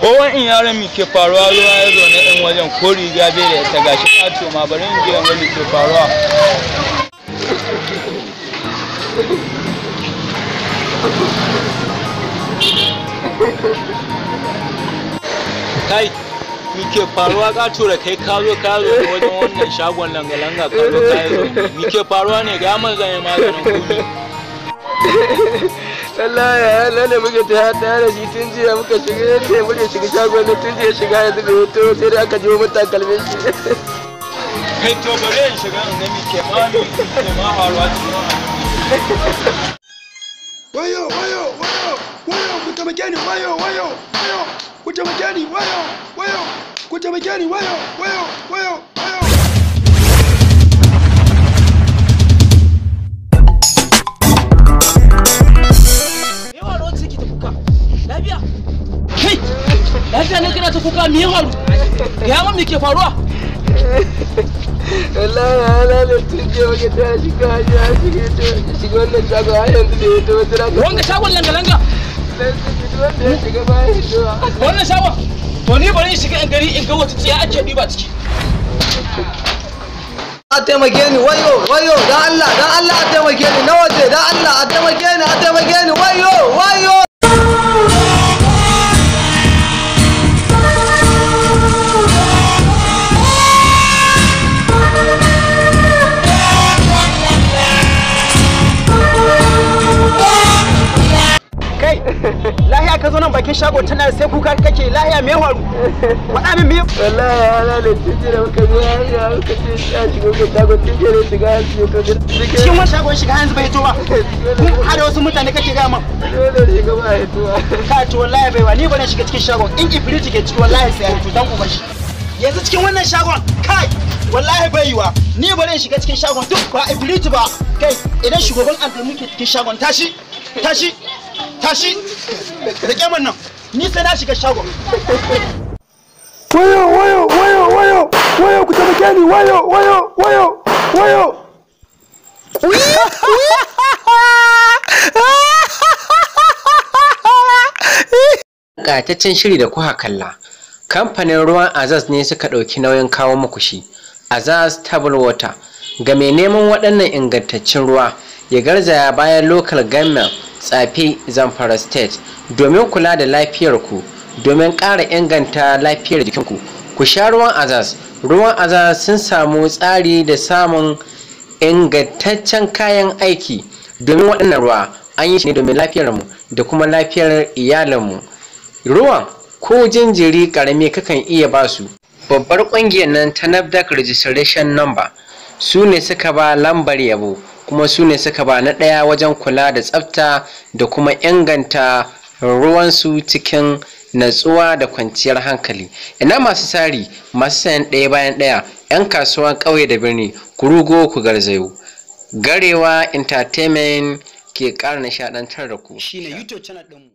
Ko wani yaron mi ke faruwa ruwa ya zo na ɗan wajen ko riga bai da ita gashi ƙato ma bari in je in ga mi ke faruwa. Kai, mi ke faruwa ƙato da kai ka zo wajen wannan shagon langa-langa ka zo ka yi zaune. Mi ke faruwa ne ga man zan yi maganin komi. Allah ya lalle muke ta hada da shi tun jiya muka shiga yace muke shiga shagon nan tun jiya shiga yanzu bai hoto sai dai aka jiwo mun takalmin shi. Kai to bari in shiga in ga mi ke ma mi ke ma faruwa cikin wannan. Wayo wayo wayo wayo ku taimake ni wayo wayo wayo ku taimake ni wayo wayo ku taimake ni wayo wayo wayo wayo. Lafiya? Kai! Lafiya ne kana ta kuka me ya faru? Gaya min me ke faruwa? Wallahi ya lalle tun jiya muke ta shiga ya shiga shiga wannan shagon har yanzu bai hoto ba sai aka Wanga shagon langa-langa? wanda ya shiga baya hitowa. Wannan shagon? To ni bari in shiga in gari in ga wata tsiya ake ɗiba ciki. A taimake ni wayo wayo dan Allah a taimake ni na waje dan Allah a taimake ni a taimake ni wayo wayo. Kai, lahiya ka zo nan bakin shago tana sai kuka kake lahiya me faru? Faɗa min me? Wallahi ya lalle tun jiya muka zo ya muka ce ya shiga muka shagon tun jiya ne shiga yanzu bai hoto. Cikin wani shagon shiga yanzu bai hito ba. Kun hada wasu mutane kake gaya min. Dole shiga ba hitowa. Ka to wallahi baiwa ni bane shiga cikin shagon in ifriti ke ciki wallahi sai ya hito dan uban shi. Yanzu cikin wannan shagon kai wallahi bai yiwa ni bane shiga cikin shagon duk ba ifriti ba kai idan shugaban aljanu ke cikin shagon tashi tashi tashi rike min nan ni sai na shiga shagon. Wayo wayo wayo wayo wayo ku taimake ni wayo wayo wayo wayo. Ƙayataccen shiri da kuka kalla. Kamfanin ruwan Azaz ne suka ɗauki nauyin kawo muku shi. Azaz Table Water. Ga mai neman waɗannan ingantaccen ruwa ya garzaya bayan Local Government Tsafe Zamfara State domin kula da lafiyarku domin ƙara inganta lafiyar jikinku. Ku sha ruwan Azaz. Ruwan Azaz sun samu tsari da samun ingantaccen kayan aiki domin waɗannan ruwa an yi shi ne domin lafiyarmu da kuma lafiyar iyalinmu. Ruwan ko jinjiri ƙarami kakan iya ba su. Babbar ƙungiyar nan ta NAFDAC Registration Number su ne suka ba lambar yabo kuma su ne suka ba na ɗaya wajen kula da tsafta da kuma inganta ruwansu cikin natsuwa da kwanciyar hankali. Ina masu sari masu sayan ɗaya bayan ɗaya 'yan kasuwan ƙauye da birni ku rugo ku garzayo. Garewa Entertainment ke ƙara nishaɗantar da ku. Shine YouTube channel ɗinmu.